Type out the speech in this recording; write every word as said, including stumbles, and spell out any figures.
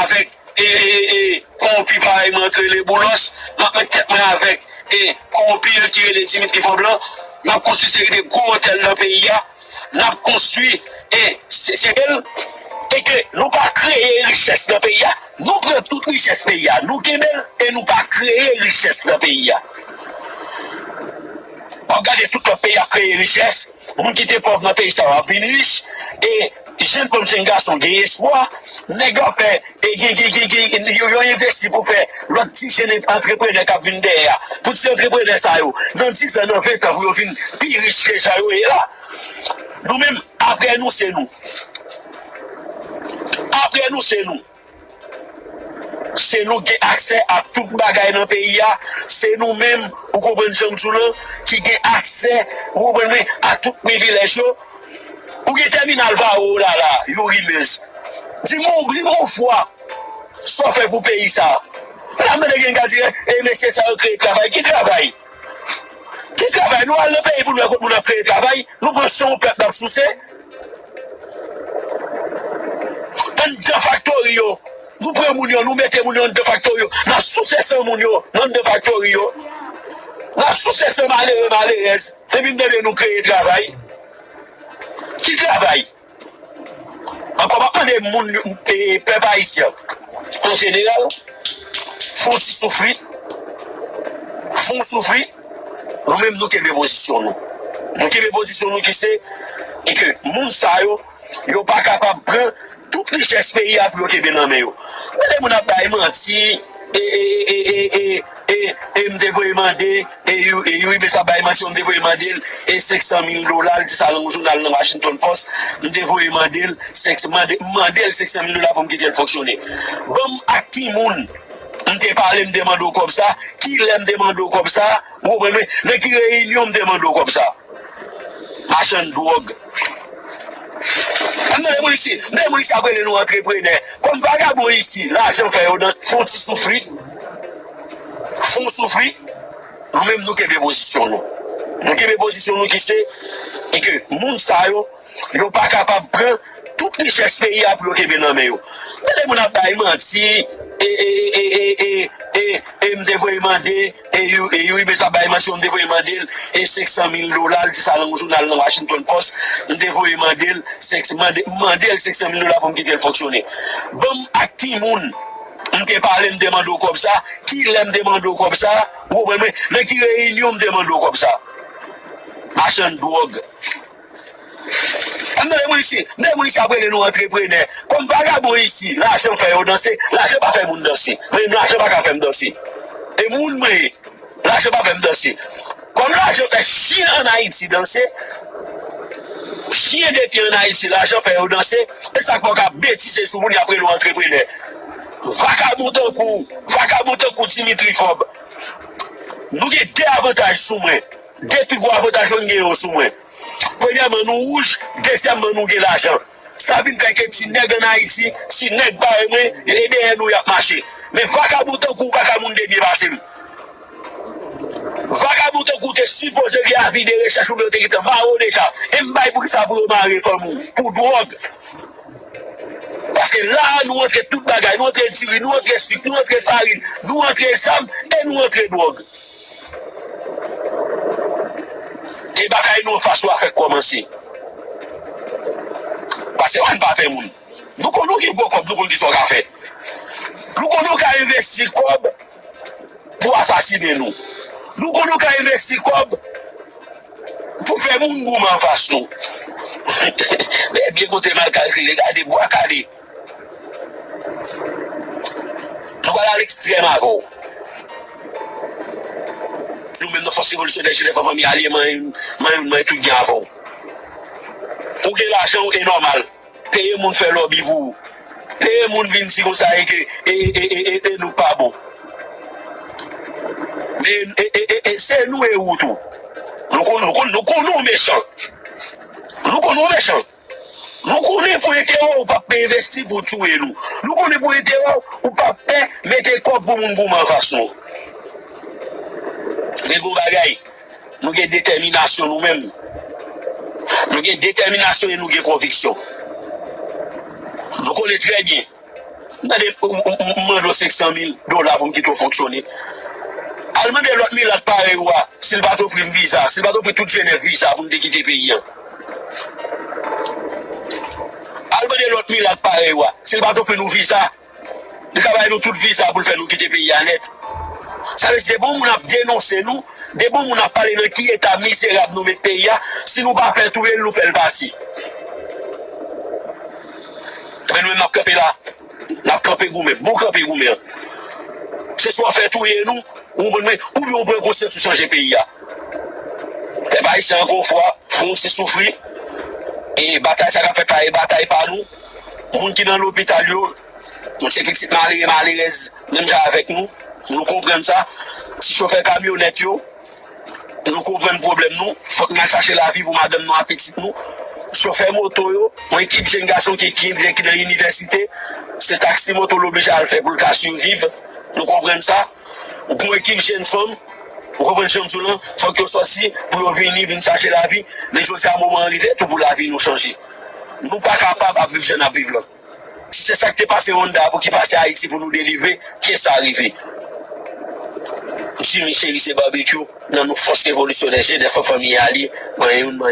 avèk e, e, e, kowonpi parèy mwen k rele Boulos, m ap met tèt mwen avèk e, kowonpi an ki rele Dimitri Fòblan, n ap konstwi seri de gwo otèl nan peyi a, n ap konstwi e, se, se, e ke nou pa kreye richès nan peyi a, nou pran tout richès peyi a, nou kenbe l e nou pa kreye richès nan peyi a. W ap gade tout lòt peyi ap kreye richès, moun ki te pòv nan peyi sa yo ap vin rich, e jèn fanm, jèn gason gen espwa, nèg yo ap fè, e gen, gen, gen, gen, yo, yo envesti pou fè lòt ti jèn antreprenè k ap vin dèyè a. Pou ti antreprenè sa yo, nan diz an, nan ven an, pou yo vin pi rich ke jan yo ye la. Nou menm, apre nou, se nou. Apre nou, se nou. Se nou gen aksè a tout bagay nan peyi a. Se nou menm, ou konprann jan m di w lan, ki gen aksè, ou konprann mwen, a tout privilèj yo. Ou gen tèminal Vao la la, Youri Meuse. Di m yon, di m yon fwa, sa w fè pou peyi sa. La m tande gen ka di, e mesye sa yo kreye travay. Ki travay? Ki travay? Nou al nan peyi pou n wè kot moun ap kreye travay. Nou pran san yon pèp n ap souse. Anndan faktori yo. Nou pran moun yo, nou mete moun yo anndan faktori yo. N ap souse san moun yo nan anndan faktori yo. N ap souse san malere, malerèz. Epi n tande nou kreye travay. Ki travay? Ankò, m ap mande moun, e, pèp ayisyen an jeneral, fè yon ti soufri, fè yon soufri, nou menm nou kenbe pozisyon nou. Nou kenbe pozisyon nou ki se, e ke moun sa yo, yo pa kapab pran tout richès peyi a pou yo kenbe nan men yo. Tande moun ap bay manti, e, e, e, e, e, e, e, e, e m te voye mande, e, Youri, e, Youri Meuse ap bay manti, m te voye mande l, e senk san mil dola, l di sa nan yon jounal nan Washington Post, m te voye mande l, senk, mande, m mande l senk san mil dola pou m kite l fonksyone. Ban m ak ki moun m te pale, m te mande w kòb sa, ki lè m te mande w kòb sa, ou konprann mwen, nan ki reyinyon m te mande w kòb sa. Machann dwòg. Ann tande moun isi, tande moun isi ap rele nou antreprenè. Kòm vagabon isi, lajan fè yo danse, fè yon ti soufri. Fè yon soufri. Nou menm nou kenbe pozisyon nou. Nou kenbe pozisyon nou ki se, e ke moun sa yo, yo pa kapab pran tout richès peyi a pou yo kenbe nan men yo. Tande moun ap bay manti, e, e, e, e, e, e, e, e, m te voye mande, e, Youri, e, Youri Meuse ap bay manti, m te voye mande l, e senk san mil dola, l di sa nan yon jounal nan Washington Post, m te voye mande l, senk, mande, m mande l senk san mil dola pou m kite l fonksyone. Ban m ak ki moun m te pale, m te mande w kòb sa, ki lè m te mande w kòb sa, ou konprann mwen, nan ki reyinyon m te mande w kòb sa. Machann dwòg. Ann tande moun isi, tande moun isi ap rele nou antreprenè. Kòm vagabon isi, lajan fè yo danse, lajan pa fè moun danse. Mwen menm lajan pa ka fè m danse. E moun mwen ye, lajan pa fè m danse. Kòm lajan fè chyen ann Ayiti danse, chyen depi ann Ayiti, lajan fè yo danse, e sa k fè w ka betize sou moun y ap rele w antreprenè. Vakabon tankou, vakabon tankou Dimitri Fòb. Nou gen de avantaj sou mwen. De pi gwo avantaj yo m gen yo sou mwen. Premyèman, nou wouj, dezyèmman, nou gen lajan. Sa vin fè ke ti nèg ann Ayiti, ti nèg parèy mwen, e dèyè nou y ap mache. Men vakabon tankou w pa ka moun de byen pase m. Vakabon tankou w te sipoze gen avi de rechèch oubyen yo te gentan mare w deja. E m bay poukisa pou yo mare fanmi w? Pou dwòg. Paske la a, nou antre tout bagay, nou antre diri, nou antre sik, nou antre farin, nou antre zam e nou antre dwòg. E batay nou anfas yo a fèk kòmanse. Paske ann pa pè moun. Nou konn nou gen gwo kòb, nou konn kisa w ka fè. Nou konn nou ka envesti kòb pou asasinen nou. Nou konn nou ka envesti kòb pou fè moun goumen anfas nou. Men byen kote mal kalkile, gade bwa kale. Nou pral al ekstrèm avè w. Nou menm nan fòs revolisyonè, Jenèf an fanmi alye, manyen, manyen, manyen tout gen avè w. Ou gen lajan w, e nòmal. Peye moun fè lòbi pou ou. Peye moun vin di konsa e ke e, e, e, e, e nou pa bon. Men e, e, e, e, se nou e ou tou. Nou konn, nou konn, nou konn nou mechan. Nou konn nou mechan. Nou konnen pou enterè w, ou p ap pè envesti pou touye nou. Nou konnen pou enterè w, ou p ap pè mete kòb pou moun goumen anfas nou. Men gon bagay, nou gen detèminasyon nou menm. Nou gen detèminasyon e nou gen konviksyon. Nou konnen trè byen. M tande ou, ou, ou, ou mande w senk san mil dola pou m kite w fonksyone. Al mande lòt milat parèy ou a, si l pa t ofri m viza, si l pa t ofri tout Jenèv viza pou m te kite peyi a. Al mande lòt milat parèy ou a, si l pa t ofri nou viza, li ka bay nou tout viza pou l fè nou kite peyi a nèt. Sa vle di, de bon moun ap denonse nou, de bon moun ap pale nan ki eta mizerab nou met peyi a, si nou pa fè touye l, nou fè l pati. Ebyen, nou menm n ap kanpe la. N ap kanpe goumen. Bon kanpe goumen an. Se swa w fè touye nou, ou konprann mwen, oubyen w pran konsyans ou chanje peyi a. Pèp ayisyen, ankò yon fwa, fè yon ti soufri. E batay sa k ap fèt la, e batay pa nou. Moun ki nan lopital yo, nou se pitit malere, malerèz, menm jan avèk nou. Nou konprann sa. Ti chofè kamyonèt yo, nou konprann pwoblèm nou. Fòk n al chache lavi pou madanm nou ak pitit nou. Chofè moto yo, yon ekip jèn gason ki, ki, ki nan inivèsite, se taksi moto l oblije al fè pou l ka siviv. Nou konprann sa. Yon ekip jèn fanm, ou konprann jan m di w lan, fòk yo sòti pou yo vini, vin chache lavi. Men jodi a, moman an rive tou pou lavi nou chanje. Nou pa kapab ap viv jan n ap viv lan. Si se sa k te pase Honda pou ki pase Ayiti pou nou delivre, ke sa rive? Jimmy Chérissé Barbecue, nan non fòs revolisyonè G nèf an, fanmi a li, mwen youn, mwen